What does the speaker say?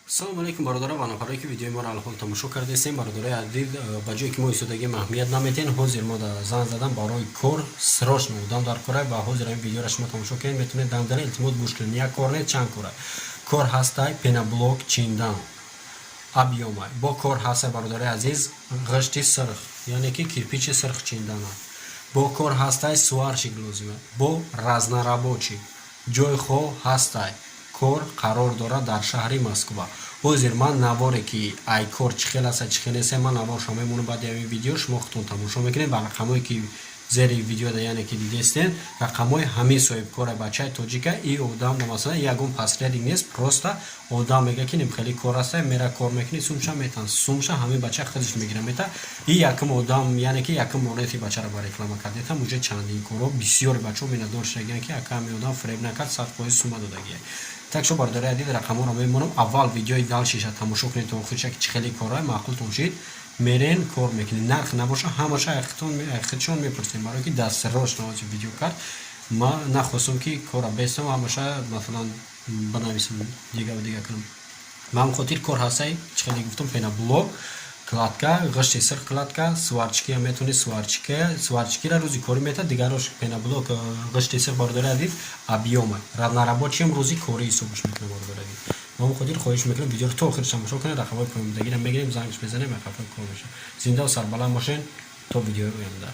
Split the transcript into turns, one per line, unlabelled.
Салому алейкум, бародарон ва нафарое, ки видеои моро алҳол тамошо кардастем. Бародарои азиз, ба ҷое ки мо истодагим аҳамият наметиҳем. Ҳозир мо занг задан барои кор, срочно одам дар кора. Ва ҳозир ҳамин видеоро шумо тамошо кунед, метавонед данг занед. Илтимос, гӯш кунед, як кор не, чанд кора. Кор ҳастай: пеноблок чиндан, объём а. Бо кор ҳастай, бародарои азиз, ғишти сирх, яъне ки кирпичи сирх чиндана. Бо кор ҳастай, сварщик лозима, бо разнорабочий. Ҷои хоб ҳастай. Кор қарор дорад дар шаҳри Москва. Ҳозир ман наворе, ки ай кор чӣ хел аста, чӣ хел неста, ман наворшо мемонам. Баъди ҳамин видео шумо худтон тамошо мекунед. Ва рақамое, ки зери видеода, яъне ки дидестен, рақамҳои ҳамин соҳибкора, бачаи тоҷика. И одам, масалан, ягон посредник нест, просто одам мега, ки хеле кор аста, мера, кор мекунӣ, сумша метан, сумша ҳамин бача худаш мегира, мета. И якум одам, яъне ки якум монети бачаро ба реклама кардетам. Уже чандин корҳо, бисёри бачаҳо миннатдор шудагиянд, ки ака, ҳамин одам фиреб накард, 100% сума додагия. Так шо, бародари азиз, рақамҳоро мемонам. Аввал видеои дальше ша тамошо кунед то охириша, ки чӣ хеле корҳои маъқултон шид, мерен, кор мекунед. Нарх набоша, ҳамаша худшон мепурсем, барое ки дастрош навози видео кард. Ма нахостам, ки кора бестам, ҳамаша, масалан, банависам, дигаву дига кунам. Ба ҳамин хотир кор ҳастай, чӣ хеле гуфтам: пеноблок, кладка, ғишти сирх, кладка, сварщик иам метавонед, сварщик а. Сварщик ира рӯзи корӣ метавад, дигарош пеноблок, ғишти сирх, бародари азиз, объём а. Разнорабочий ам рӯзи корӣ ҳисобаш мекунам, бародари азиз. Ба ҳамин хотир хоҳиш мекунам, видеоро то охир тамошо кунед. Рақамҳои поёнбудагиро мегирем, зангш мезанем, қафои кор мешавад. Зиндаву сарбаланд бошед то видеои оянда.